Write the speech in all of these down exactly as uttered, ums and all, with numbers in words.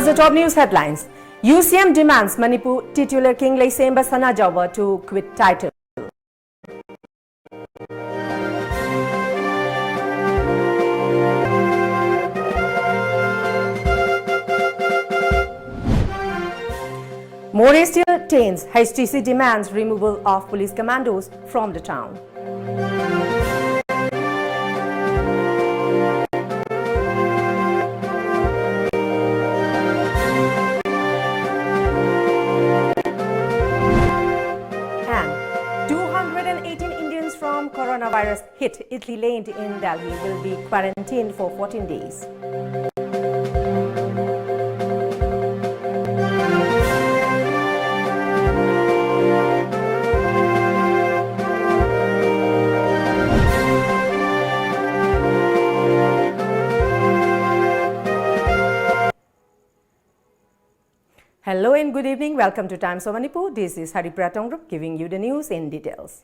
the top news headlines. U C M demands Manipur titular King Leisemba Sanajaoba to quit title. Moreh still taints, H T C demands removal of police commandos from the town. And two hundred eighteen Indians from coronavirus hit Italy land in Delhi will be quarantined for fourteen days. Hello and good evening. Welcome to Times of Manipur. This is Haripra Tongrup giving you the news in details.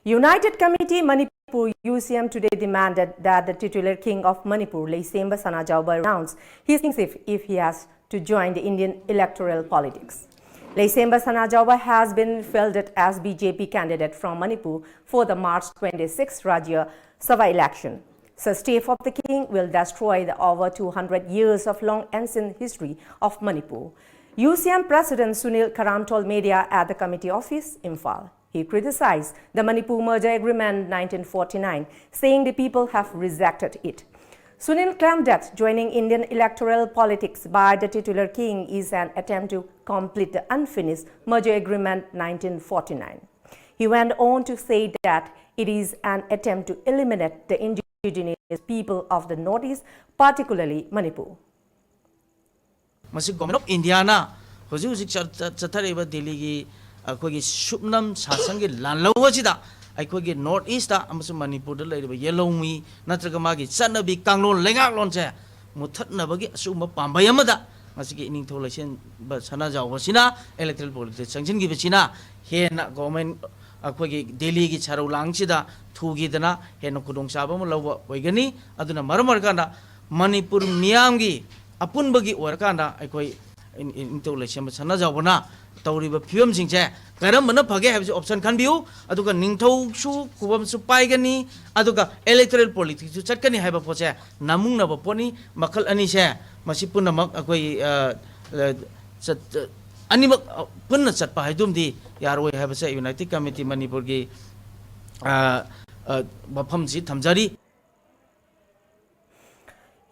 United Committee Manipur U C M today demanded that the titular king of Manipur, Leisemba Sanajaoba, renounce his kingship if he has to join the Indian electoral politics. Leisemba Sanajaoba has been fielded as B J P candidate from Manipur for the March twenty-sixth Rajya Sabha election. Such step of the king will destroy the over two hundred years of long ancient history of Manipur. U C M President Sunil Karam told media at the committee office, Imphal. He criticized the Manipur Merger Agreement nineteen forty-nine, saying the people have rejected it. Sunil claimed that joining Indian electoral politics by the titular king is an attempt to complete the unfinished Merger Agreement nineteen forty-nine. He went on to say that it is an attempt to eliminate the indigenous people of the Northeast, particularly Manipur. ꯃꯁꯤ government of ꯏꯟꯗꯤꯌꯥꯅ ꯍꯧꯖꯤꯛ ꯍꯧꯖꯤꯛ ꯆꯠ- ꯆꯠ- ꯆꯠꯊꯔꯛꯏꯕ ꯗꯤꯜꯂꯤꯒꯤ ꯑꯩꯈꯣꯏꯒꯤ ꯁꯨꯞꯅꯝ ꯁꯥꯁꯟꯒꯤ ꯂꯥꯟꯂꯧ ꯑꯁꯤꯗ ꯑꯩꯈꯣꯏꯒꯤ north east ꯑꯃꯁꯨꯡ ꯃꯅꯤꯄꯨꯔꯗ ꯂꯩꯔꯤꯕ ꯌꯦꯜꯍꯧꯃꯤ ꯅꯠꯇ꯭ꯔꯒ ꯃꯥꯒꯤ ꯆꯠꯅꯕꯤ ꯀꯥꯡꯂꯣꯟ ꯂꯩꯉꯥꯛꯂꯣꯟꯁꯦ ꯃꯨꯠꯊꯠꯅꯕꯒꯤ ꯑꯁꯤꯒꯨꯝꯕ ꯄꯥꯝꯕꯩ ꯑꯃꯗ ꯉꯁꯤꯒꯤ ꯏꯅꯤꯡꯊꯧ ꯂꯩꯁꯦꯝꯕ ꯁꯅꯥꯖꯥꯎꯕꯁꯤꯅ ꯏꯂꯦꯛꯇ꯭ꯔꯦꯜ ꯄꯣꯂꯤꯇꯤꯛꯁ ꯆꯪꯁꯤꯟꯈꯤꯕꯁꯤꯅ ꯍꯦꯟꯅ ꯒꯣꯔꯃꯦꯟ ꯑꯩꯈꯣꯏꯒꯤ ꯗꯤꯜꯂꯤꯒꯤ ꯁꯔꯧ ꯂꯥꯡꯁꯤꯗ ꯊꯨꯈꯤꯗꯅ ꯍꯦꯟꯅ ꯈꯨꯗꯣꯡꯆꯥꯕ ꯑꯃ ꯂꯧꯕ ꯑꯣꯏꯒꯅꯤ꯫ ꯑꯗꯨꯅ ꯃꯔꯝ ꯑꯣꯏꯔꯀꯥꯟꯗ ꯃꯅꯤꯄꯨꯔ ꯃꯤꯌꯥꯝꯒꯤ ꯑꯄꯨꯟꯕꯒꯤ ꯑꯣꯏꯔꯀꯥꯟꯗ ꯑꯩꯈꯣꯏ ꯏꯟ-, ꯏꯟ-, ꯏꯅꯤꯡꯊꯧ ꯂꯩꯁꯦꯝꯕ ꯁꯅꯥꯖꯥꯎꯕꯅ ꯇꯧꯔꯤꯕ ꯐꯤꯕꯝꯁꯤꯡꯁꯦ ꯀꯔꯝꯕꯅ ꯐꯒꯦ ꯍꯥꯏꯕꯁꯤ option ꯈꯟꯕꯤꯌꯨ꯫ ꯑꯗꯨꯒ ꯅꯤꯡꯊꯧꯁꯨ ꯈꯨꯕꯝꯁꯨ ꯄꯥꯏꯒꯅꯤ, ꯑꯗꯨꯒ electoral politicsꯁꯨ ꯆꯠꯀꯅꯤ ꯍꯥꯏꯕ ꯄꯣꯠꯁꯦ ꯅꯥꯃꯨꯡꯅꯕ ꯄꯣꯠꯅꯤ꯫ ꯃꯈꯜ ꯑꯅꯤꯁꯦ, ꯃꯁꯤ ꯄꯨꯝꯅꯃꯛ ꯑꯩꯈꯣꯏ, ꯑ, ꯑ, ꯆꯠ-, ꯑꯅꯤꯃꯛ, ꯑ, ꯄꯨꯟꯅ ꯆꯠꯄ ꯍꯥꯏꯗꯨꯃꯗꯤ ꯌꯥꯔꯣꯏ ꯍꯥꯏꯕꯁꯦ United Committee ꯃꯅꯤꯄꯨꯔꯒꯤ, ꯑ, ꯑ, ꯋꯥꯐꯝꯁꯤ ꯊꯝꯖꯔꯤ꯫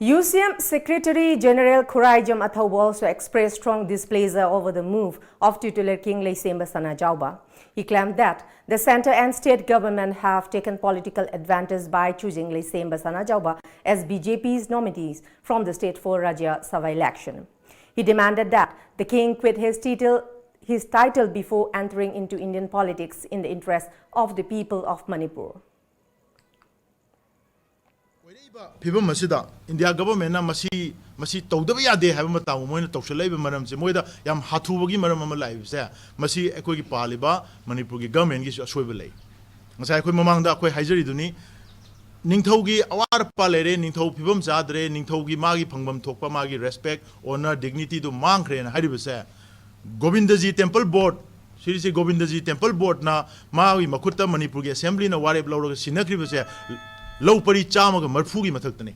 U C M Secretary General Khuraijam Athawba also expressed strong displeasure over the move of titular King Leisemba Sanajaoba. He claimed that the centre and state government have taken political advantage by choosing Leisemba Sanajaoba as B J P's nominees from the state for Rajya Sabha election. He demanded that the king quit his title, his title before entering into Indian politics in the interest of the people of Manipur. ꯑꯣꯏꯔꯛꯏꯕ ꯐꯤꯕꯝ ꯑꯁꯤꯗ India ꯒꯚꯔꯟꯃꯦꯟꯅ ꯃꯁꯤ, ꯃꯁꯤ ꯇꯧꯗꯕ ꯌꯥꯗꯦ ꯍꯥꯏꯕ ꯃꯇꯥꯒꯨꯝ ꯃꯣꯏꯅ ꯇꯧꯁꯜꯂꯛꯏꯕ ꯃꯔꯝꯁꯦ, ꯃꯣꯏꯗ ꯌꯥꯝ ꯍꯥꯊꯨꯕꯒꯤ ꯃꯔꯝ ꯑꯃ ꯂꯥꯛꯏꯕꯁꯦ, ꯃꯁꯤ ꯑꯩꯈꯣꯏꯒꯤ ꯄꯥꯜꯂꯤꯕ ꯃꯅꯤꯄꯨꯔꯒꯤ ꯒꯚꯔꯟꯃꯦꯟꯒꯤꯁꯨ ꯑꯁꯣꯏꯕ ꯂꯩ꯫ ꯉꯁꯥꯏ ꯑꯩꯈꯣꯏ ꯃꯃꯥꯡꯗ ꯑꯩꯈꯣꯏ ꯍꯥꯏꯖꯔꯤꯗꯨꯅꯤ, ꯅꯤꯡꯊꯧꯒꯤ ꯑꯋꯥꯠ ꯑꯄꯥ ꯂꯩꯔꯦ, ꯅꯤꯡꯊꯧ ꯐꯤꯕꯝ ꯆꯥꯗ꯭ꯔꯦ, ꯅꯤꯡꯊꯧꯒꯤ ꯃꯥꯒꯤ ꯐꯪꯐꯝ ꯊꯣꯛꯄ ꯃꯥꯒꯤ respect, honour, dignityꯗꯨ ꯃꯥꯡꯈ꯭ꯔꯦꯅ ꯍꯥꯏꯔꯤꯕꯁꯦ, Govindaji temple board, ꯁꯤꯔꯤꯁꯤ Govindaji temple boardꯅ ꯃꯥꯒꯤ ꯃꯈꯨꯠꯇ ꯃꯅꯤꯄꯨꯔꯒꯤ assemblyꯅ ꯋꯥꯔꯦꯞ ꯂꯧꯔꯒ ꯁꯤꯟꯅꯈ꯭ꯔꯤꯕꯁꯦ ꯂꯧ ꯄꯔꯤ ꯆꯥꯝꯃꯒ ꯃꯔꯤꯐꯨꯒꯤ ꯃꯊꯛꯇꯅꯤ꯫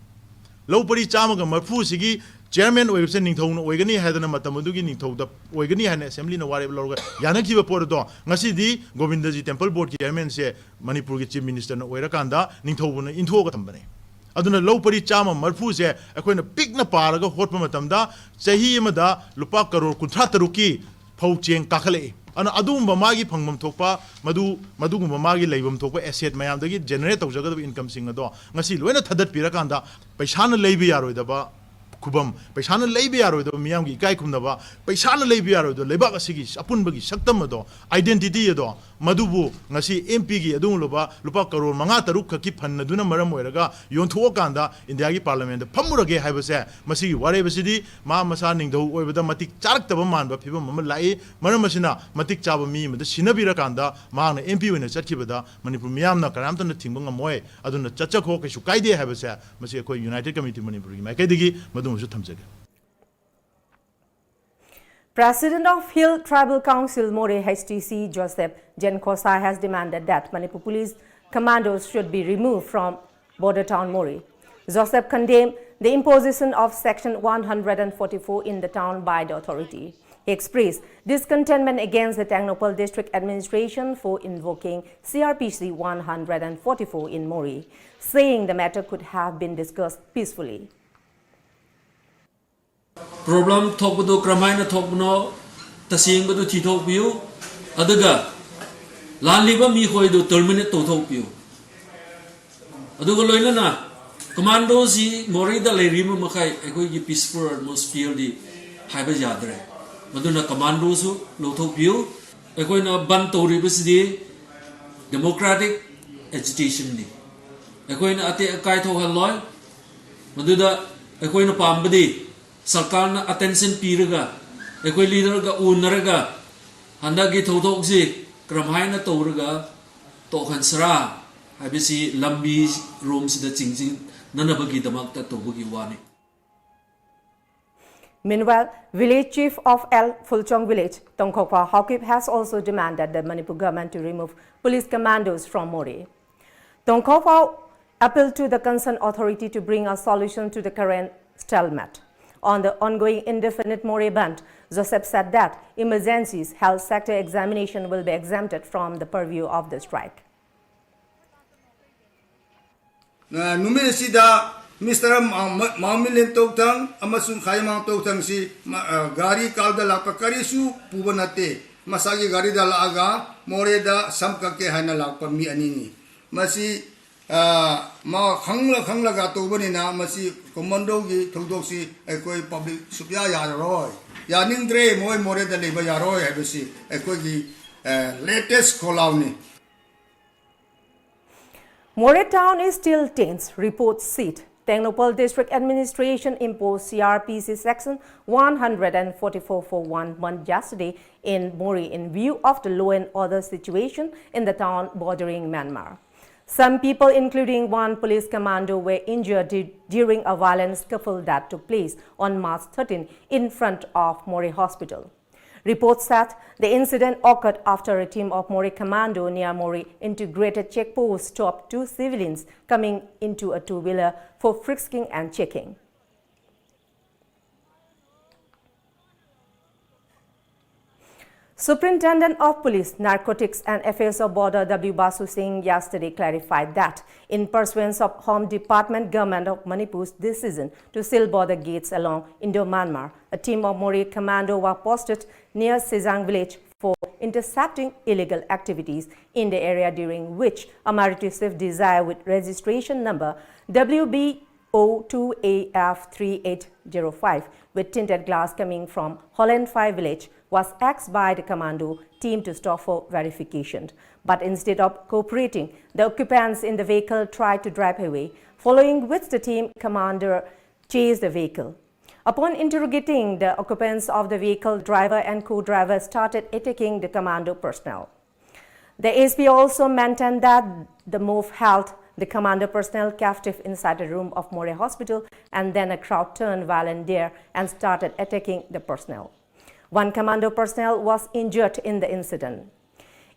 ꯂꯧ ꯄꯔꯤ ꯆꯥꯝꯃꯒ ꯃꯔꯤꯐꯨꯁꯤꯒꯤ chairman ꯑꯣꯏꯕꯁꯦ ꯅꯤꯡꯊꯧꯅ ꯑꯣꯏꯒꯅꯤ ꯍꯥꯏꯗꯅ ꯃꯇꯝ ꯑꯗꯨꯒꯤ ꯅꯤꯡꯊꯧꯗ ꯑꯣꯏꯒꯅꯤ ꯍꯥꯏꯅ assemblyꯅ ꯋꯥꯔꯦꯞ ꯂꯧꯔꯒ ꯌꯥꯅꯈꯤꯕ ꯄꯣꯠ ꯑꯗꯣ, ꯉꯁꯤꯗꯤ ꯒꯣꯕꯤꯟꯗꯖꯤ temple boardꯀꯤ chairmanꯁꯦ ꯃꯅꯤꯄꯨꯔꯒꯤ chief ministerꯅ ꯑꯣꯏꯔꯀꯥꯟꯗ ꯅꯤꯡꯊꯧꯕꯅ ꯏꯟꯊꯣꯛꯑꯒ ꯊꯝꯕꯅꯦ꯫ ꯑꯗꯨꯅ ꯂꯧ ꯄꯔꯤ ꯆꯥꯝꯃ ꯃꯔꯤꯐꯨꯁꯦ ꯑꯩꯈꯣꯏꯅ ꯄꯤꯛꯅ ꯄꯥꯔꯒ ꯍꯣꯠꯄ ꯃꯇꯝꯗ ꯆꯍꯤ ꯑꯃꯗ ꯂꯨꯄꯥ ꯀꯔꯣꯔ ꯀꯨꯟꯊ꯭ꯔꯥ ꯇꯔꯨꯛꯀꯤ ꯐꯧ ꯆꯦꯡ ꯀꯥꯈꯠꯂꯛꯏ꯫ ꯑꯗꯨꯅ ꯑꯗꯨꯒꯨꯝꯕ ꯃꯥꯒꯤ ꯐꯪꯐꯝ ꯊꯣꯛꯄ, ꯃꯗꯨ, ꯃꯗꯨꯒꯨꯝꯕ ꯃꯥꯒꯤ ꯂꯩꯐꯝ ꯊꯣꯛꯄ asset ꯃꯌꯥꯝꯗꯒꯤ generate ꯇꯧꯖꯒꯗꯕ incomeꯁꯤꯡ ꯑꯗꯣ ꯉꯁꯤ ꯂꯣꯏꯅ ꯊꯥꯗꯠꯄꯤꯔꯀꯥꯟꯗ ꯄꯩꯁꯥꯅ ꯂꯩꯕ ꯌꯥꯔꯣꯏꯗꯕ ꯈꯨꯕꯝ, ꯄꯩꯁꯥꯅ ꯂꯩꯕ ꯌꯥꯔꯣꯏꯗꯕ ꯃꯤꯌꯥꯝꯒꯤ ꯏꯀꯥꯏ ꯈꯨꯝꯅꯕ, ꯄꯩꯁꯥꯅ ꯂꯩꯕ ꯌꯥꯔꯣꯏꯗꯕ ꯂꯩꯕꯥꯛ ꯑꯁꯤꯒꯤ ꯑꯄꯨꯟꯕꯒꯤ ꯁꯛꯇꯝ ꯑꯗꯣ, identity ꯑꯗꯣ, ꯃꯗꯨꯕꯨ ꯉꯁꯤ MPꯒꯤ ꯑꯗꯨꯒꯨꯝꯂꯕ ꯂꯨꯄꯥ ꯀꯔꯣꯔ ꯃꯉꯥ ꯇꯔꯨꯛ ꯈꯛꯀꯤ fund ꯑꯗꯨꯅ ꯃꯔꯝ ꯑꯣꯏꯔꯒ ꯌꯣꯟꯊꯣꯛꯑꯀꯥꯟꯗ ꯏꯟꯗꯤꯌꯥꯒꯤ parliamentꯇ ꯐꯝꯃꯨꯔꯒꯦ ꯍꯥꯏꯕꯁꯦ, ꯃꯁꯤꯒꯤ ꯋꯥꯔꯦꯞ ꯑꯁꯤꯗꯤ ꯃꯥ ꯃꯁꯥ ꯅꯤꯡꯊꯧ ꯑꯣꯏꯕꯗ ꯃꯇꯤꯛ ꯆꯥꯔꯛꯇꯕ ꯃꯥꯟꯕ ꯐꯤꯕꯝ ꯑꯃ ꯂꯥꯛꯏ꯫ ꯃꯔꯝ ꯑꯁꯤꯅ ꯃꯇꯤꯛ ꯆꯥꯕ ꯃꯤ ꯑꯃꯗ ꯁꯤꯟꯅꯕꯤꯔꯀꯥꯟꯗ ꯃꯍꯥꯛꯅ MP ꯑꯣꯏꯅ ꯆꯠꯈꯤꯕꯗ ꯃꯅꯤꯄꯨꯔ ꯃꯤꯌꯥꯝꯅ ꯀꯅꯥꯝꯇꯅ ꯊꯤꯡꯕ ꯉꯝꯃꯣꯏ꯫ ꯑꯗꯨꯅ ꯆꯠꯆꯈꯣ, ꯀꯩꯁꯨ ꯀꯥꯏꯗꯦ ꯍꯥꯏꯕꯁꯦ ꯃꯁꯤ ꯑꯩꯈꯣꯏ United Committee ꯃꯅꯤꯄꯨꯔꯒꯤ ꯃꯥꯏꯀꯩꯗꯒꯤ ꯃꯗꯨꯃꯁꯨ ꯊꯝꯖꯒꯦ꯫ President of Hill Tribal Council Moreh, H T C, Joseph Jenkosa, has demanded that Manipur police commandos should be removed from border town Moreh. Joseph condemned the imposition of Section one hundred forty-four in the town by the authority. He expressed discontentment against the Tengnoupal District Administration for invoking C R P C one hundred forty-four in Moreh, saying the matter could have been discussed peacefully. Problem ꯊꯣꯛꯄꯗꯨ ꯀꯔꯝꯍꯥꯏꯅ ꯊꯣꯛꯄꯅꯣ ꯇꯁꯦꯡꯕꯗꯨ ꯊꯤꯊꯣꯛꯄꯤꯌꯨ꯫ ꯑꯗꯨꯒ ꯂꯥꯜꯂꯤꯕ ꯃꯤꯈꯣꯏꯗꯨ terminate ꯇꯧꯊꯣꯛꯄꯤꯌꯨ꯫ ꯑꯗꯨꯒ ꯂꯣꯏꯅꯅ commandoꯁꯤ ꯃꯣꯔꯦꯗ ꯂꯩꯔꯤꯕ ꯃꯈꯩ ꯑꯩꯈꯣꯏꯒꯤ peaceful atmosphereꯗꯤ ꯍꯥꯏꯕ ꯌꯥꯗ꯭ꯔꯦ꯫ ꯃꯗꯨꯅ commandoꯁꯨ ꯂꯧꯊꯣꯛꯄꯤꯌꯨ꯫ ꯑꯩꯈꯣꯏꯅ ꯕꯟ ꯇꯧꯔꯤꯕꯁꯤꯗꯤ democratic agitationꯅꯤ꯫ ꯑꯩꯈꯣꯏꯅ ꯑꯇꯦꯛ ꯑꯀꯥꯏ ꯊꯣꯛꯍꯜꯂꯣꯏ꯫ ꯃꯗꯨꯗ ꯑꯩꯈꯣꯏꯅ ꯄꯥꯝꯕꯗꯤ ꯁꯔꯀꯥꯔꯅ attention ꯄꯤꯔꯒ, ꯑꯩꯈꯣꯏ leaderꯒ ꯎꯅꯔꯒ ꯍꯟꯗꯛꯀꯤ ꯊꯧꯗꯣꯛꯁꯤ ꯀꯔꯝꯍꯥꯏꯅ ꯇꯧꯔꯒ ꯇꯣꯛꯍꯟꯁꯤꯔꯥ ꯍꯥꯏꯕꯁꯤ ꯂꯝꯕꯤꯔꯣꯝꯁꯤꯗ ꯆꯤꯡꯁꯤꯟꯅꯅꯕꯒꯤꯗꯃꯛꯇ ꯇꯧꯕꯒꯤ ꯋꯥꯅꯤ꯫ Meanwhile, village chief of L Phulchong village, Tongkhokphao Haokip, has also demanded the Manipur government to remove police commandos from Moreh. Tongkhokphao appealed to the concerned authority to bring a solution to the current stalemate. On the ongoing indefinite Moreh bandh, Joseph said that emergencies health sector examination will be exempted from the purview of the strike. ꯅꯨꯃꯤꯠ ꯑꯁꯤꯗ mister ꯃꯥꯎꯃꯤꯂꯦꯟ ꯇꯧꯊꯪ ꯑꯃꯁꯨꯡ ꯈꯥꯏꯃꯥꯡ ꯇꯧꯊꯪꯁꯤ ꯒꯥꯔꯤ card ꯂꯥꯛꯄ ꯀꯔꯤꯁꯨ ꯄꯨꯕ ꯅꯠꯇꯦ꯫ ꯃꯁꯥꯒꯤ ꯒꯥꯔꯤꯗ ꯂꯥꯛꯑꯒ ꯃꯣꯔꯦꯗ ꯁꯝ ꯀꯛꯀꯦ ꯍꯥꯏꯅ ꯂꯥꯛꯄ ꯃꯤ ꯑꯅꯤꯅꯤ꯫ ꯃꯁꯤ ꯃꯥ ꯈꯪꯂ ꯈꯪꯂꯒ ꯇꯧꯕꯅꯤꯅ ꯃꯁꯤ ꯀꯣꯃꯥꯟꯗꯣꯒꯤ ꯊꯧꯗꯣꯛꯁꯤ ꯑꯩꯈꯣꯏ ꯄꯕ꯭ꯂꯤꯛ ꯁꯨꯛꯌꯥ ꯌꯥꯔꯔꯣꯏ꯫ ꯌꯥꯅꯤꯡꯗ꯭ꯔꯦ, ꯃꯣꯏ ꯃꯣꯔꯦꯗ ꯂꯩꯕ ꯌꯥꯔꯣꯏ ꯍꯥꯏꯕꯁꯤ ꯑꯩꯈꯣꯏꯒꯤ latest ꯈꯣꯜꯂꯥꯎꯅꯤ꯫ Moreh town is still tense, reports cite Tengnoupal District Administration imposed C R P C Section one hundred forty-four for one month yesterday in Moreh in view of the law and order situation in the town bordering Myanmar. Some people, including one police commando, were injured du- during a violent scuffle that took place on March thirteen in front of Moreh Hospital. Reports said the incident occurred after a team of Moreh commando near Moreh Integrated Check Post stopped two civilians coming into a two-wheeler for frisking and checking. Superintendent of Police, Narcotics and Affairs of Border W Basu Singh yesterday clarified that, in pursuance of Home Department, Government of Manipur's decision to seal border gates along Indo-Myanmar, a team of Moreh commando were posted near Sejang village for intercepting illegal activities in the area, during which a Maruti Swift Dzire with registration number W B O two A F three eight zero five with tinted glass coming from Holland five village was asked by the commando team to stop for verification. But instead of cooperating, the occupants in the vehicle tried to drive away, following which the team commander chased the vehicle. Upon interrogating the occupants of the vehicle, driver and co-driver started attacking the commando personnel. The S P also maintained that the move held the commando personnel captive inside a room of Moreh Hospital, and then a crowd turned violent there and started attacking the personnel. One commando personnel was injured in the incident.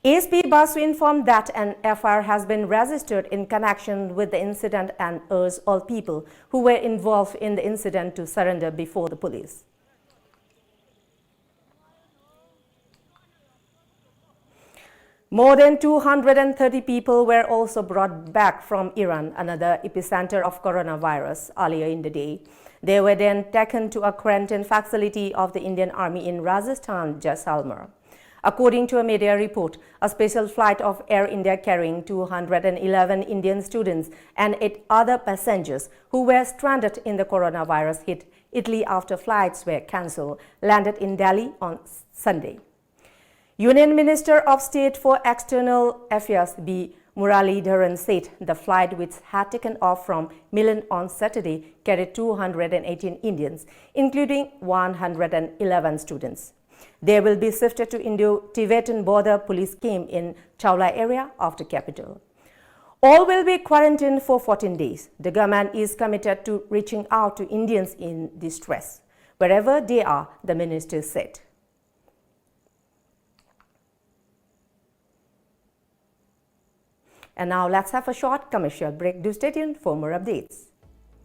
S P Basu informed that an F I R has been registered in connection with the incident and urged all people who were involved in the incident to surrender before the police. More than two hundred and thirty people were also brought back from Iran, another epicenter of coronavirus, earlier in the day. They were then taken to a quarantine facility of the Indian Army in Rajasthan, Jaisalmer. According to a media report, a special flight of Air India carrying two hundred and eleven Indian students and eight other passengers who were stranded in the coronavirus hit Italy after flights were cancelled landed in Delhi on Sunday. Union Minister of State for External Affairs B Muralidharan said the flight, which had taken off from Milan on Saturday, carried two hundred and eighteen Indians, including one hundred and eleven students. They will be shifted to Indo-Tibetan border police camp in Chawla area of the capital. All will be quarantined for fourteen days. The government is committed to reaching out to Indians in distress, wherever they are, the minister said. And now let's have a short commercial break. Do stay tuned for more updates.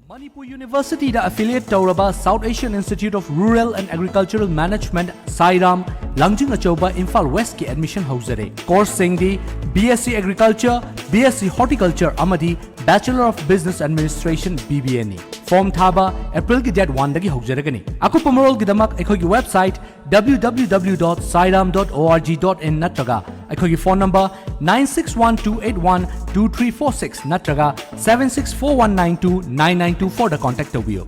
Manipur University the affiliate ꯇꯧꯔꯕ South Asian Institute of Rural and Agricultural Management, ꯁꯥꯏꯔꯥꯝ, ꯂꯥꯡꯖꯤꯡ ꯑꯆꯧꯕ, Imphal West ꯀꯤ admission ꯍꯧꯖꯔꯦ꯫ Course ꯁꯤꯡꯗꯤ B S C Agriculture, B S C Horticulture ꯑꯃꯗꯤ Bachelor of Business Administration, B B A ꯅꯤ꯫ Form ꯊꯥꯕ April ꯒꯤ date one ꯗꯒꯤ ꯍꯧꯖꯔꯒꯅꯤ꯫ ꯑꯀꯨꯞꯄ ꯃꯔꯣꯜꯒꯤꯗꯃꯛ ꯑꯩꯈꯣꯏꯒꯤ website W W W dot sairam dot org dot in ꯅꯠꯇ꯭ꯔꯒ ꯑꯩꯈꯣꯏꯒꯤ phone number nine six one two eight one two three four six ꯅꯠꯇ꯭ꯔꯒ seven six four one nine two nine nine two four ꯗ contact ꯇꯧꯕꯤꯌꯨ꯫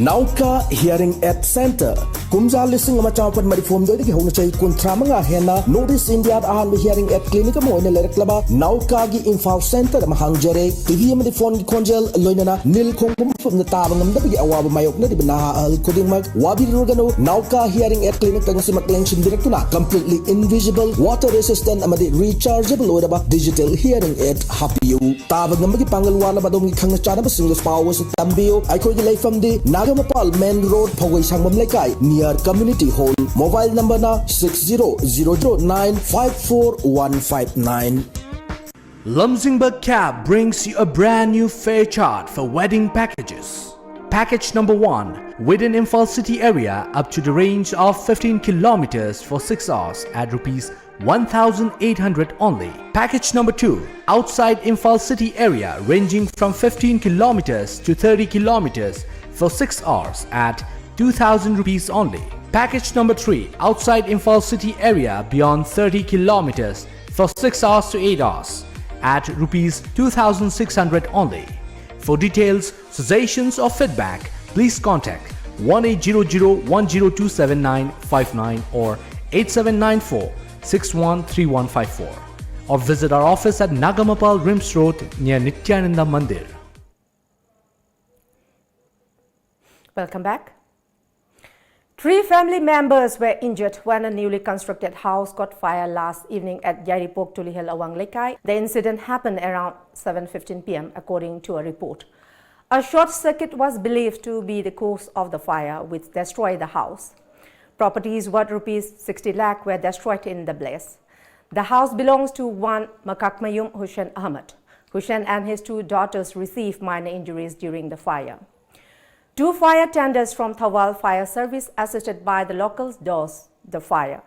ꯅꯥꯎꯀꯥ hearing ꯑꯦꯗ centre. ꯀꯨꯝꯖꯥ ꯂꯤꯁꯤꯡ ꯑꯃ ꯆꯥꯃꯥꯄꯟ ꯃꯔꯤꯐꯨ ꯍꯨꯝꯗꯣꯏꯗꯒꯤ ꯍꯧꯅ ꯆꯍꯤ ꯀꯨꯟꯊ꯭ꯔꯥ ꯃꯉꯥ ꯍꯦꯟꯅ North East India ꯗ ꯑꯍꯥꯟꯕ hearing aid clinic ꯑꯃ ꯑꯣꯏꯅ ꯂꯩꯔꯛꯂꯕ ꯅꯥꯎꯀꯥꯒꯤ ꯏꯝꯐꯥꯜ ꯁꯦꯟꯇꯔ ꯑꯃ ꯍꯥꯡꯖꯔꯦ꯫ ꯇꯤ ꯚꯤ ꯑꯃꯗꯤ ꯐꯣꯟꯒꯤ ꯈꯣꯟꯖꯦꯜ, ꯂꯣꯏꯅꯅ ꯅꯤꯜ ꯈꯣꯡꯕ ꯃꯐꯝꯗ ꯇꯥꯕ ꯉꯝꯗꯕꯒꯤ ꯑꯋꯥꯕ ꯃꯥꯌꯣꯛꯅꯔꯤꯕ ꯅꯍꯥ ꯑꯍꯜ ꯈꯨꯗꯤꯡꯃꯛ ꯋꯥꯕꯤꯔꯨꯔꯒꯅꯨ꯫ ꯅꯥꯎꯀꯥ ꯍꯤꯌꯔꯤꯡ ꯑꯦꯗ ꯀ꯭ꯂꯤꯅꯤꯛꯇ ꯉꯁꯤꯃꯛ ꯂꯦꯡꯁꯤꯟꯕꯤꯔꯛꯇꯨꯅ completely invisible, water resistant ꯑꯃꯗꯤ rechargeable ꯑꯣꯏꯔꯕ digital hearing aid ꯍꯥꯞꯄꯤꯌꯨ꯫ ꯇꯥꯕ ꯉꯝꯕꯒꯤ ꯄꯥꯡꯒꯜ ꯋꯥꯠꯂꯕ ꯑꯗꯣꯝꯒꯤ ꯈꯪꯅ ꯆꯥꯟꯅꯕꯁꯤꯡꯗ ꯄꯥꯎ ꯑꯁꯤ ꯇꯝꯕꯤꯌꯨ꯫ ꯑꯩꯈꯣꯏꯒꯤ ꯂꯩꯐꯝꯗꯤ ꯅꯥꯒꯥꯃꯄꯥꯜ main road, ꯐꯧꯒꯩ ꯁꯥꯡꯕꯝ ꯂꯩꯀꯥꯏ, near community hall꯫ Mobile number ꯅ six zero zero zero nine five four one five nine꯫ Lumzingba Cab brings you a brand new fare chart for wedding packages. Package number one, within Imphal city area up to the range of fifteen kilometers for six hours at rupees one thousand eight hundred only. Package number two, outside Imphal city area ranging from fifteen kilometers to thirty kilometers for six hours at two thousand rupees only. Package number three, outside Imphal city area beyond thirty kilometers for six hours to eight hours at rupees two thousand six hundred only. For details, suggestions or feedback, please contact one eight zero zero one zero two seven nine five nine or eight seven nine four six one three one five four, or visit our office at Nagamapal, RIMS Road, near Nityananda Mandir. Welcome back. Three family members were injured when a newly constructed house caught fire last evening at Yairipok Tulihel Awang Lekai. The incident happened around seven fifteen p m, according to a report. A short circuit was believed to be the cause of the fire, which destroyed the house. Properties worth rupees sixty lakh were destroyed in the blaze. The house belongs to one Makakmayum Hussein Ahmad. Hussein and his two daughters received minor injuries during the fire. Two fire tenders from Thoubal Fire Service, assisted by the locals, doused the fire.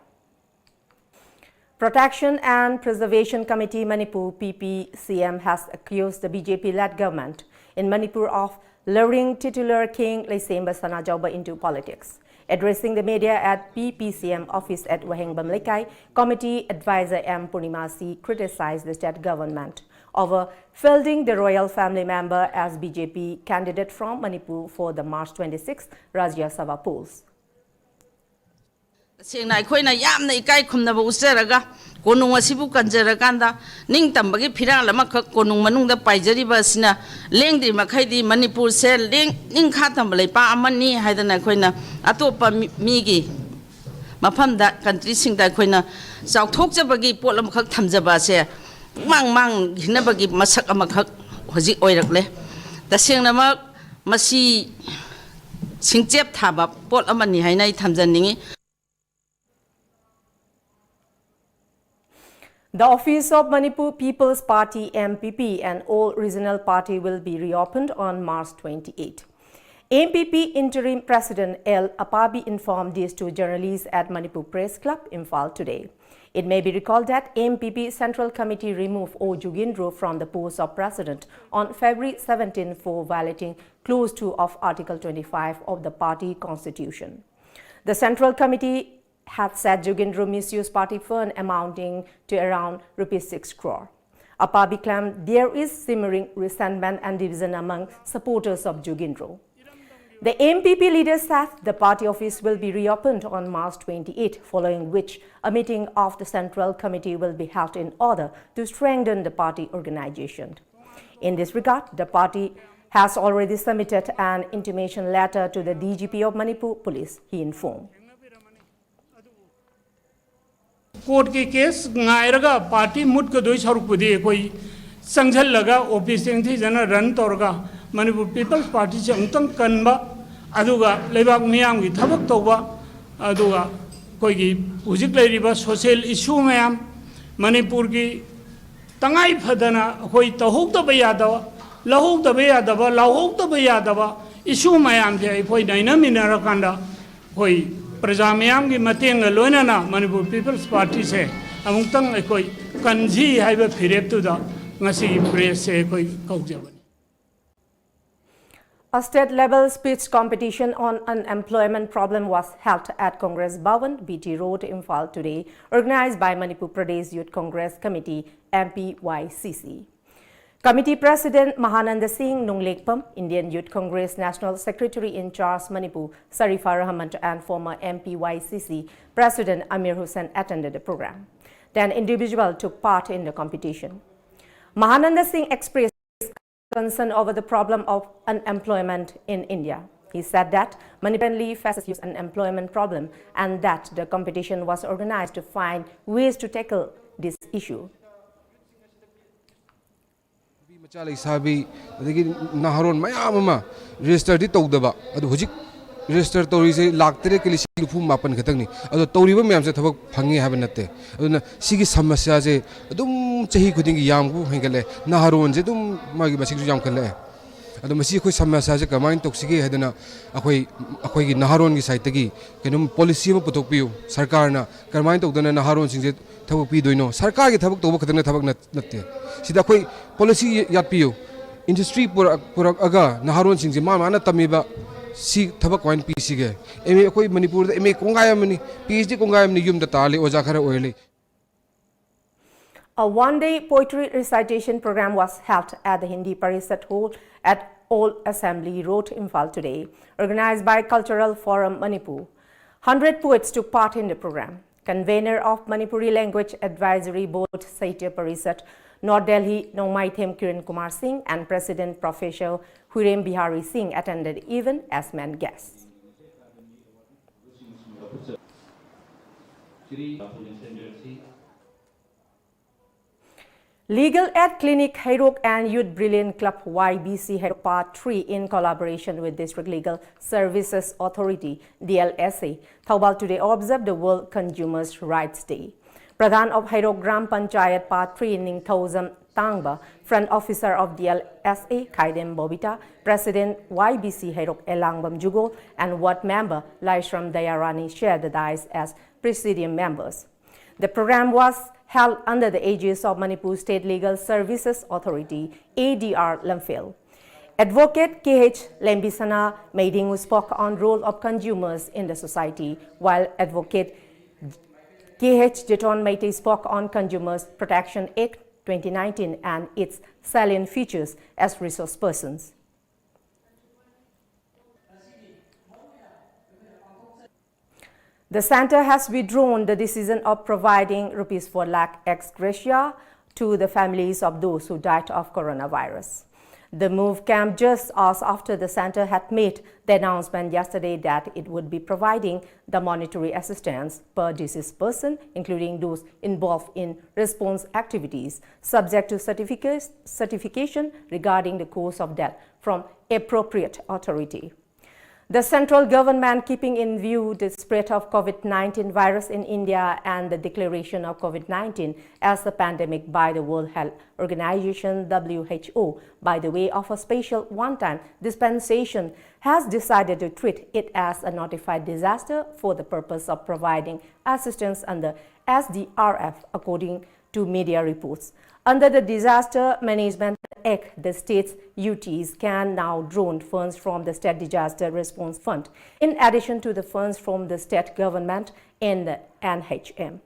Protection and Preservation Committee Manipur, P P C M, has accused the B J P-led government in Manipur of luring titular King Leisemba Sanajaoba into politics. Addressing the media at P P C M office at Wahengbam Lekai, committee advisor M Purnima C criticized the state government over fielding the royal family member as B J P candidate from Manipur for the March twenty-sixth Rajya Sabha polls. ꯇꯁꯦꯡꯅ ꯑꯩꯈꯣꯏꯅ ꯌꯥꯝꯅ ꯏꯀꯥꯏ ꯈꯨꯝꯅꯕ ꯎꯠꯆꯔꯒ, ꯀꯣꯅꯨꯡ ꯑꯁꯤꯕꯨ ꯀꯟꯖꯔꯀꯥꯟꯗ, ꯅꯤꯡꯇꯝꯕꯒꯤ ꯐꯤꯔꯥꯜ ꯑꯃꯈꯛ ꯀꯣꯅꯨꯡ ꯃꯅꯨꯡꯗ ꯄꯥꯏꯖꯔꯤꯕ ꯑꯁꯤꯅ ꯂꯦꯡꯗ꯭ꯔꯤ ꯃꯈꯩꯗꯤ ꯃꯅꯤꯄꯨꯔꯁꯦ ꯂꯦꯡ-, ꯅꯤꯡꯈꯥ ꯇꯝꯕ ꯂꯩꯄꯥꯛ ꯑꯃꯅꯤ ꯍꯥꯏꯗꯅ ꯑꯩꯈꯣꯏꯅ ꯑꯇꯣꯞꯄ ꯃꯤ-, ꯃꯤꯒꯤ ꯃꯐꯝꯗ, ꯀꯟꯇ꯭ꯔꯤꯁꯤꯡꯗ ꯑꯩꯈꯣꯏꯅ ꯆꯥꯎꯊꯣꯛꯆꯕꯒꯤ ꯄꯣꯠ ꯑꯃꯈꯛ ꯊꯝꯖꯕ ꯑꯁꯦ ꯄꯨꯡꯃꯥꯡ ꯃꯥꯡꯈꯤꯅꯕꯒꯤ ꯃꯁꯛ ꯑꯃꯈꯛ ꯍꯧꯖꯤꯛ ꯑꯣꯏꯔꯛꯂꯦ꯫ ꯇꯁꯦꯡꯅꯃꯛ ꯃꯁꯤ ꯁꯤꯡꯆꯦꯞ ꯊꯥꯕ ꯄꯣꯠ ꯑꯃꯅꯤ ꯍꯥꯏꯅ ꯑꯩ ꯊꯝꯖꯅꯤꯡꯏ꯫ The office of Manipur People's Party, M P P, an old regional party, will be reopened on March twenty-eight. M P P interim president L Apabi informed this to journalists at Manipur Press Club, Imphal, today. It may be recalled that M P P Central Committee removed O Jugindro from the post of president on February seventeen for violating clause two of Article twenty-five of the party constitution. The Central Committee had said Jugindro misused party fund amounting to around rupees six crore. Apabi claimed there is simmering resentment and division among supporters of Jugindro. The M P P leader said the party office will be reopened on March twenty-eight, following which a meeting of the Central Committee will be held in order to strengthen the party organization. In this regard, the party has already submitted an intimation letter to the D G P of Manipur Police, he informed. ꯀꯣꯔꯠꯀꯤ case ꯉꯥꯏꯔꯒ party ꯃꯨꯠꯀꯗꯣꯏ ꯁꯔꯨꯛꯄꯨꯗꯤ ꯑꯩꯈꯣꯏ ꯆꯪꯁꯤꯜꯂꯒ office ꯅꯤꯡꯊꯤꯖꯅ run ꯇꯧꯔꯒ Manipur peoples ꯄꯥꯔꯇꯤꯁꯦ ꯑꯃꯨꯛꯇꯪ ꯀꯟꯕ, ꯑꯗꯨꯒ ꯂꯩꯕꯥꯛ ꯃꯤꯌꯥꯝꯒꯤ ꯊꯕꯛ ꯇꯧꯕ, ꯑꯗꯨꯒ ꯑꯩꯈꯣꯏꯒꯤ ꯍꯧꯖꯤꯛ ꯂꯩꯔꯤꯕ ꯁꯣꯁꯤꯌꯦꯜ ꯏꯁꯨ ꯃꯌꯥꯝ, ꯃꯅꯤꯄꯨꯔꯒꯤ ꯇꯉꯥꯏ ꯐꯗꯅ ꯑꯩꯈꯣꯏ ꯇꯧꯍꯧꯗꯕ ꯌꯥꯗꯕ, ꯂꯧꯍꯧꯗꯕ ꯌꯥꯗꯕ, ꯂꯥꯎꯍꯧꯗꯕ ꯌꯥꯗꯕ ꯏꯁꯨ ꯃꯌꯥꯝꯁꯦ ꯑꯩꯈꯣꯏ ꯅꯩꯅꯃꯤꯟꯅꯔꯀꯥꯟꯗ ꯑꯩꯈꯣꯏ ꯄ꯭ꯔꯖꯥ ꯃꯤꯌꯥꯝꯒꯤ ꯃꯇꯦꯡꯒ ꯂꯣꯏꯅꯅ ꯃꯅꯤꯄꯨꯔ ꯄꯤꯄꯜꯁ ꯄꯥꯔꯇꯤꯁꯦ ꯑꯃꯨꯛꯇꯪ ꯑꯩꯈꯣꯏ ꯀꯟꯁꯤ ꯍꯥꯏꯕ ꯐꯤꯔꯦꯞꯇꯨꯗ ꯉꯁꯤꯒꯤ ꯄ꯭ꯔꯦꯁꯁꯦ ꯑꯩꯈꯣꯏ ꯀꯧꯖꯕꯅꯤ꯫ A state-level speech competition on unemployment problem was held at Congress Bhawan, B T Road, Imphal today, organized by Manipur Pradesh Youth Congress Committee, M P Y C C. Committee President Mahananda Singh Nunglekpam, Indian Youth Congress National Secretary in charge Manipur Sarifa Rahman, and former M P Y C C President Amir Hussain attended the program. Ten individuals took part in the competition. Mahananda Singh expressed concern over the problem of unemployment in India. He said that Manipur currently faces huge unemployment problem and that the competition was organized to find ways to tackle this issue. ꯅꯨꯄꯤ ꯃꯆꯥ ꯂꯩꯁꯥꯕꯤ ꯑꯗꯒꯤ ꯅꯍꯥꯔꯣꯟ ꯃꯌꯥꯝ ꯑꯃ ꯔꯦꯖꯤꯁꯇꯔꯗꯤ ꯇꯧꯗꯕ, ꯑꯗꯨ ꯍꯧꯖꯤꯛ register ꯇꯧꯔꯤꯁꯦ ꯂꯥꯛ ꯇꯔꯦꯠꯀ ꯂꯤꯁꯤꯡ ꯅꯤꯐꯨ ꯃꯥꯄꯟ ꯈꯛꯇꯪꯅꯤ꯫ ꯑꯗꯣ ꯇꯧꯔꯤꯕ ꯃꯌꯥꯝꯁꯦ ꯊꯕꯛ ꯐꯪꯉꯦ ꯍꯥꯏꯕ ꯅꯠꯇꯦ꯫ ꯑꯗꯨꯅ ꯁꯤꯒꯤ ꯁꯃꯁ꯭ꯌꯥꯁꯦ ꯑꯗꯨꯝ ꯆꯍꯤ ꯈꯨꯗꯤꯡꯒꯤ ꯌꯥꯝꯕ ꯍꯦꯟꯒꯠꯂꯦ, ꯅꯍꯥꯔꯣꯟꯁꯦ ꯑꯗꯨꯝ ꯃꯥꯒꯤ ꯃꯁꯤꯡꯁꯨ ꯌꯥꯝꯈꯠꯂꯛꯑꯦ꯫ ꯑꯗꯣ ꯃꯁꯤ ꯑꯩꯈꯣꯏ ꯁꯃꯁ꯭ꯌꯥꯁꯦ ꯀꯃꯥꯏꯅ ꯇꯧꯁꯤꯒꯦ ꯍꯥꯏꯗꯅ ꯑꯩꯈꯣꯏ, ꯑꯩꯈꯣꯏꯒꯤ ꯅꯍꯥꯔꯣꯟꯒꯤ ꯁꯥꯏꯠꯇꯒꯤ ꯀꯩꯅꯣꯝ ꯄꯣꯂꯤꯁꯤ ꯑꯃ ꯄꯨꯊꯣꯛꯄꯤꯌꯨ꯫ ꯁꯔꯀꯥꯔꯅ ꯀꯔꯝꯍꯥꯏꯅ ꯇꯧꯗꯅ ꯅꯍꯥꯔꯣꯟꯁꯤꯡꯁꯦ ꯊꯕꯛ ꯄꯤꯗꯣꯏꯅꯣ? ꯁꯔꯀꯥꯔꯒꯤ ꯊꯕꯛ ꯇꯧꯕ ꯈꯛꯇꯪꯅ ꯊꯕꯛ ꯅꯠ-, ꯅꯠꯇꯦ꯫ ꯁꯤꯗ ꯑꯩꯈꯣꯏ ꯄꯣꯂꯤꯁꯤ ꯌꯥꯠꯄꯤꯌꯨ, ꯏꯟꯗꯁꯇ꯭ꯔꯤ ꯄꯨꯔꯛ-, ꯄꯨꯔꯛꯑꯒ ꯅꯍꯥꯔꯣꯟꯁꯤꯡꯁꯦ ꯃꯥ ꯃꯥꯅ ꯇꯝꯃꯤꯕ ꯁꯤ ꯊꯕꯛ ꯀꯃꯥꯏꯅ ꯄꯤꯁꯤꯒꯦ? ꯑꯦꯝ ꯑꯦ, ꯑꯩꯈꯣꯏ ꯃꯅꯤꯄꯨꯔꯗ ꯑꯦꯝ ꯑꯦ ꯀꯣꯡꯒꯥꯏ ꯑꯃꯅꯤ, ꯄꯤ ꯑꯩꯆ ꯗꯤ ꯀꯣꯡꯒꯥꯏ ꯑꯃꯅꯤ, ꯌꯨꯝꯗ ꯇꯥꯔ ꯂꯩ, ꯑꯣꯖꯥ ꯈꯔ ꯑꯣꯏꯔ ꯂꯩ꯫ A one-day poetry recitation program was held at the Hindi Parishad Hall at Old Assembly Road, Imphal today, organized by Cultural Forum Manipur. Hundred poets took part in the program. Convener of Manipuri Language Advisory Board, Sahitya Parishad, North Delhi, Nongmaithem Kiran Kumar Singh and President Professor Huirem Bihari Singh attended the event as main guests. Legal Aid Clinic Heirok and Youth Brilliant Club Y B C Heirok Part three in collaboration with District Legal Services Authority, D L S A, Thoubal today observed the World Consumers' Rights Day. Pradhan of Heirok Gram Panchayat Part three Ningthoujam Tangba, Front Officer of D L S A Khaidem Bobita, President Y B C Heirok Elangbam Jugol, and Ward Member Laishram Dayarani shared the dais as presidium members. The program was held under the aegis of Manipur State Legal Services Authority, A D R Lamphel. Advocate K H Lembisana Meiding spoke on role of consumers in the society, while Advocate K H Jeton Meitei spoke on Consumers Protection Act twenty nineteen and its salient features as resource persons. The center has withdrawn the decision of providing rupees four lakh ex gratia to the families of those who died of coronavirus. The move came just hours after the center had made the announcement yesterday that it would be providing the monetary assistance per deceased person, including those involved in response activities, subject to certifica-, certification regarding the cause of death from appropriate authority. The central government, keeping in view the spread of COVID nineteen virus in India and the declaration of COVID nineteen as a pandemic by the World Health Organization, W H O, by the way of a special one-time dispensation, has decided to treat it as a notified disaster for the purpose of providing assistance under S D R F, according to media reports. Under the Disaster Management Act, the state's U Ts can now draw funds from the State Disaster Response Fund, in addition to the funds from the state government and the N H M.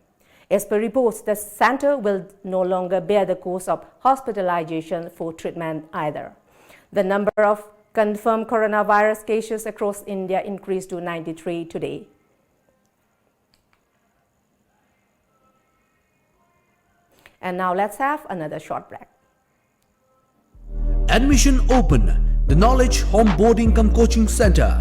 As per reports, the center will no longer bear the cost of hospitalization for treatment either. The number of confirmed coronavirus cases across India increased to ninety-three today. And now let's have another short break. Admission open. The Knowledge Home Boarding cum Coaching Center.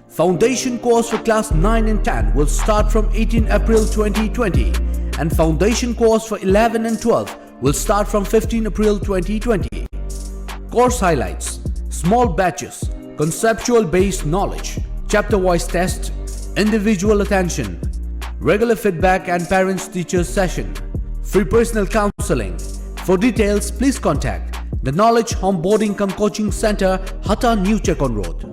Foundation course for class nine and ten will start from eighteen April twenty twenty, and foundation course for eleven and twelve will start from fifteen April twenty twenty. Course highlights: small batches, conceptual based knowledge, chapter wise test, individual attention, regular feedback and parents teachers session, free personal counseling. For details, please contact the Knowledge Home Boarding cum Coaching Center, Hata, New Chekon Road.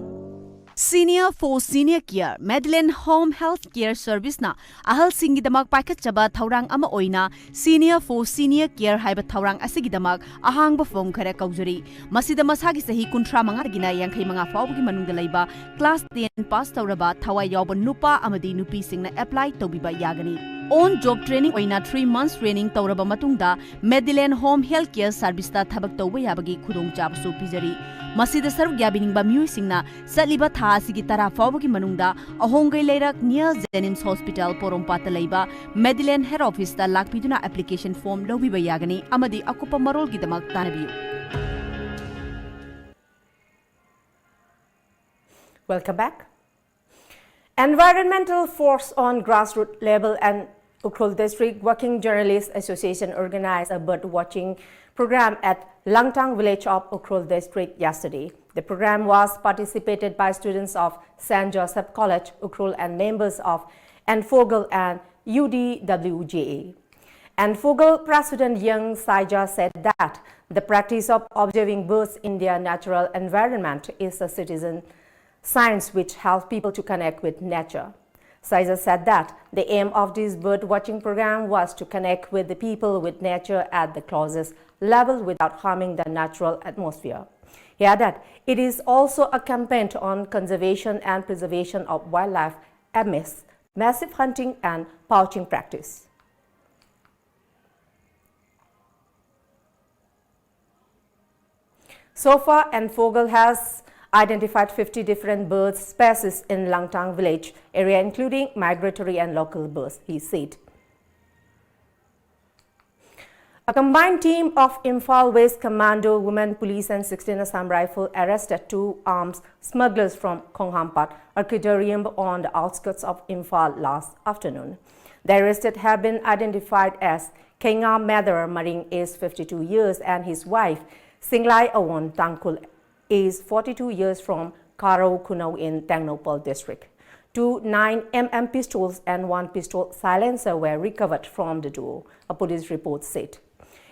Senior for Senior Care, Medilyn Home Health Care Service ꯅ ꯑꯍꯜꯁꯤꯡꯒꯤꯗꯃꯛ ꯄꯥꯏꯈꯠꯆꯕ ꯊꯧꯔꯥꯡ ꯑꯃ ꯑꯣꯏꯅ Senior for Senior Care ꯍꯥꯏꯕ ꯊꯧꯔꯥꯡ ꯑꯁꯤꯒꯤꯗꯃꯛ ꯑꯍꯥꯡꯕ form ꯈꯔ ꯀꯧꯖꯔꯤ꯫ ꯃꯁꯤꯗ ꯃꯁꯥꯒꯤ ꯆꯍꯤ ꯀꯨꯟꯊ꯭ꯔꯥ ꯃꯉꯥꯗꯒꯤꯅ ꯌꯥꯡꯈꯩ ꯃꯉꯥ ꯐꯥꯎꯕꯒꯤ ꯃꯅꯨꯡꯗ ꯂꯩꯕ class ten pass ꯇꯧꯔꯕ ꯊꯋꯥꯏ ꯌꯥꯎꯕ ꯅꯨꯄꯥ ꯑꯃꯗꯤ ꯅꯨꯄꯤꯁꯤꯡꯅ apply ꯇꯧꯕꯤꯕ ꯌꯥꯒꯅꯤ꯫ On job training ꯑꯣꯏꯅ three months training ꯇꯧꯔꯕ ꯃꯇꯨꯡꯗ Medilyn Home Health Care Service ꯇ ꯊꯕꯛ ꯇꯧꯕ ꯌꯥꯕꯒꯤ ꯈꯨꯗꯣꯡꯆꯥꯕꯁꯨ ꯄꯤꯖꯔꯤ꯫ ꯃꯁꯤꯗ ꯁꯔꯨꯛ ꯌꯥꯕꯤꯅꯤꯡꯕ ꯃꯤꯑꯣꯏꯁꯤꯡꯅ ꯆꯠꯂꯤꯕ ꯊꯥ ꯑꯁꯤꯒꯤ ꯇꯔꯥ ꯐꯥꯎꯕꯒꯤ ꯃꯅꯨꯡꯗ ꯑꯍꯣꯡꯒꯩ ꯂꯩꯔꯛ near Jenims Hospital ꯄꯣꯔꯣꯝꯄꯥꯠꯇ ꯂꯩꯕ Medilyn Head Office ꯇ ꯂꯥꯛꯄꯤꯗꯨꯅ application form ꯂꯧꯕꯤꯕ ꯌꯥꯒꯅꯤ ꯑꯃꯗꯤ ꯑꯀꯨꯞꯄ ꯃꯔꯣꯜꯒꯤꯗꯃꯛ ꯇꯥꯟꯅꯕꯤꯌꯨ꯫ Welcome back. Environmental Force on Grassroots Level and Ukhrul District Working Journalists Association organized a bird watching program at Langtang village of Ukhrul District yesterday. The program was participated by students of Saint Joseph College, Ukhrul, and members of Enfogel and U D W J A. Enfogel President Yang Saija said that the practice of observing birds in their natural environment is a citizen science which helps people to connect with nature. Saija said that the aim of this bird watching program was to connect with the people with nature at the closest level without harming the natural atmosphere. He added, it is also a campaign on conservation and preservation of wildlife amidst massive hunting and poaching practice. So far, Enfogel has identified fifty different bird species in Langtang village area, including migratory and local birds, he said. A combined team of Imphal West Commando, Women Police and sixteen Assam Rifle arrested two arms smugglers from Khonghampat, a criterium on the outskirts of Imphal, last afternoon. The arrested have been identified as Khenga Madar Maring, age fifty-two years, and his wife, Singlai Awon Tangkhul, age forty-two years, from Karo Khunau in Tengnoupal district. Two nine M M pistols and one pistol silencer were recovered from the duo, a police report said.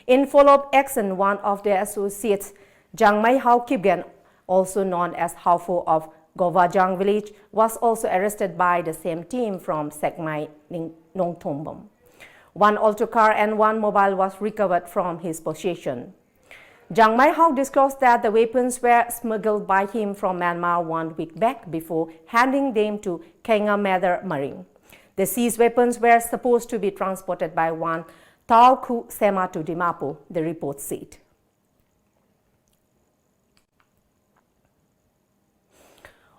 In follow-up action, one of their associates, Jangmai Hao Kipgen, also known as Haofo of Govajang village, was also arrested by the same team from Sekmai Ning- Nongthombam. One Alto car and one mobile was recovered from his possession. Jangmai Hao disclosed that the weapons were smuggled by him from Myanmar one week back before handing them to Khenga Madar Maring. The seized weapons were supposed to be transported by one Tao Khu Sema to Dimapur, the report said.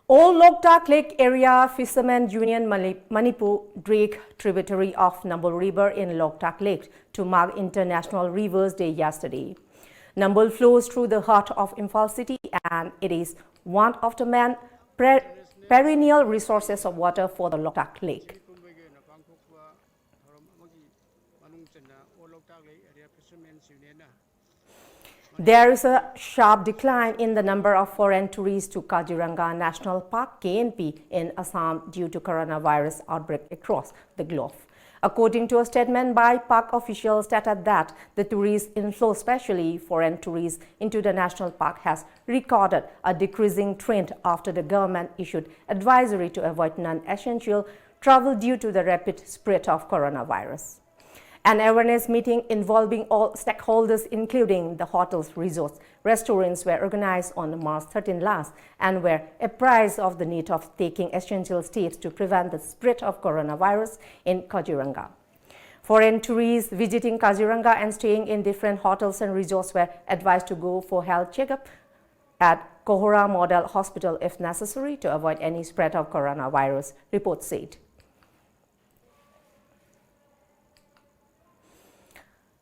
All Loktak Lake Area Fishermen Union Mali- Manipur drake tributary of Nambol River in Loktak Lake to mark International Rivers Day yesterday. Nambol flows through the heart of Imphal city, and it is one of the main pre- perennial resources of water for the Loktak Lake. There is a sharp decline in the number of foreign tourists to Kaziranga National Park, K N P, in Assam due to coronavirus outbreak across the globe. According to a statement by park officials, stated that the tourist inflow, especially foreign tourists, into the national park has recorded a decreasing trend after the government issued advisory to avoid non-essential travel due to the rapid spread of coronavirus. An awareness meeting involving all stakeholders, including the hotels, resorts, restaurants, were organized on March thirteen last and were apprised of the need of taking essential steps to prevent the spread of coronavirus in Kaziranga. Foreign tourists visiting Kaziranga and staying in different hotels and resorts were advised to go for health checkup at Kohora Model Hospital if necessary to avoid any spread of coronavirus, reports said.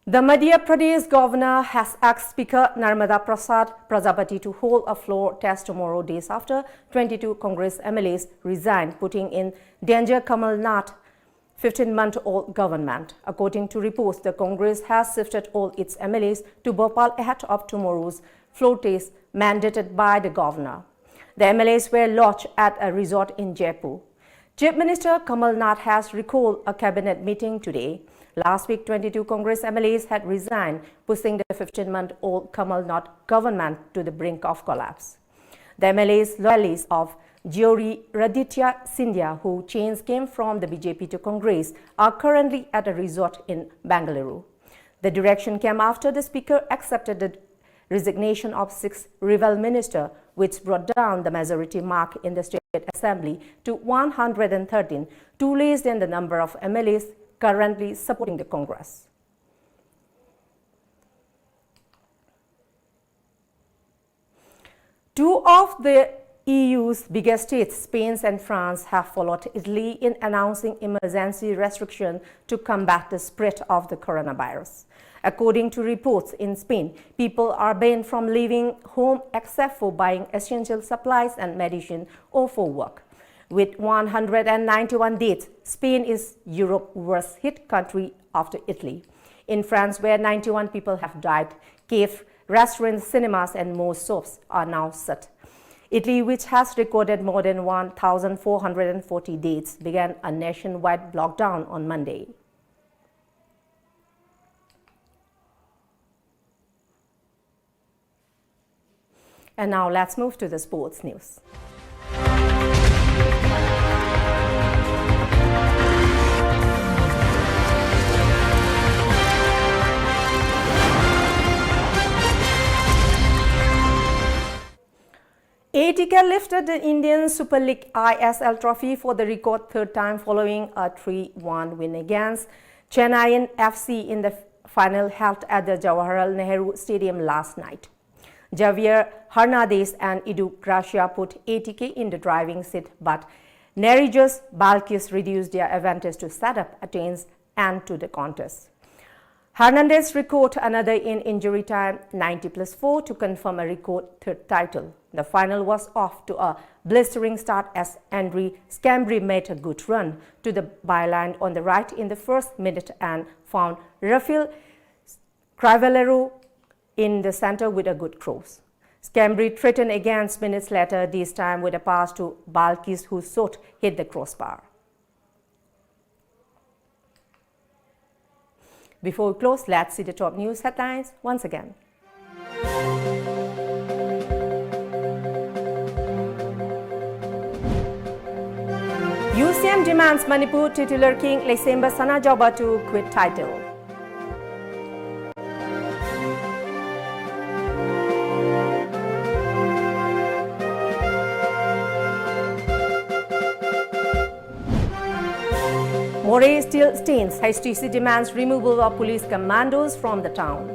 The Madhya Pradesh governor has asked Speaker Narmada Prasad Prajapati to hold a floor test tomorrow, days after twenty-two Congress M L As resigned, putting in danger Kamal Nath fifteen-month-old government. According to reports, the Congress has shifted all its M L As to Bhopal ahead of tomorrow's floor test mandated by the governor. The M L As were lodged at a resort in Jaipur. Chief Minister Kamal Nath has recalled a cabinet meeting today. Last week, twenty-two Congress M L As had resigned, pushing the fifteen-month-old Kamal Nath government to the brink of collapse. The M L As, loyalists of Jyotiraditya Scindia, who changed came from the B J P to Congress, are currently at a resort in Bengaluru. The direction came after the speaker accepted the resignation of six rival minister, which brought down the majority mark in the state assembly to one hundred thirteen, two less than the number of M L As currently supporting the Congress. Two of the E U's biggest states, Spain and France, have followed Italy in announcing emergency restriction to combat the spread of the coronavirus. According to reports in Spain, people are banned from leaving home except for buying essential supplies and medicine or for work. With one hundred ninety-one deaths, Spain is Europe's worst hit country after Italy. In France, where ninety-one people have died, cafe, restaurants, cinemas, and most shops are now shut. Italy, which has recorded more than one thousand four hundred forty deaths, began a nationwide lockdown on Monday. And now let's move to the sports news. A T K lifted the Indian Super League I S L trophy for the record third time following a three one win against Chennaiyin F C in the final held at the Jawaharlal Nehru Stadium last night. Javier Hernandez and Edu Garcia put A T K in the driving seat, but Nerijus Balkis reduced their advantage to set up a chance and to the contest. Hernandez record another in injury time, ninety plus four, to confirm a record third title. The final was off to a blistering start as Andre Schembri made a good run to the byline on the right in the first minute and found Rafael Crivelero in the center with a good cross. Schembri threatened again minutes later, this time with a pass to Balkis, who shot hit the crossbar. Before we close, let's see the top news headlines once again. U C M demands Manipur titular king Leisemba Sanajaoba to quit title. Moreh still stinks. H T C demands removal of police commandos from the town.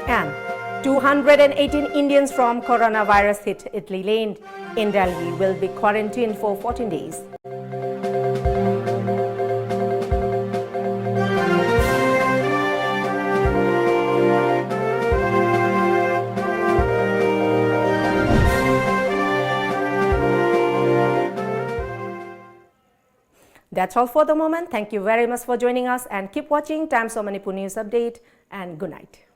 And two hundred eighteen Indians from coronavirus hit Italy land in Delhi will be quarantined for fourteen days. That's all for the moment. Thank you very much for joining us and keep watching Times of Manipur News Update and good night.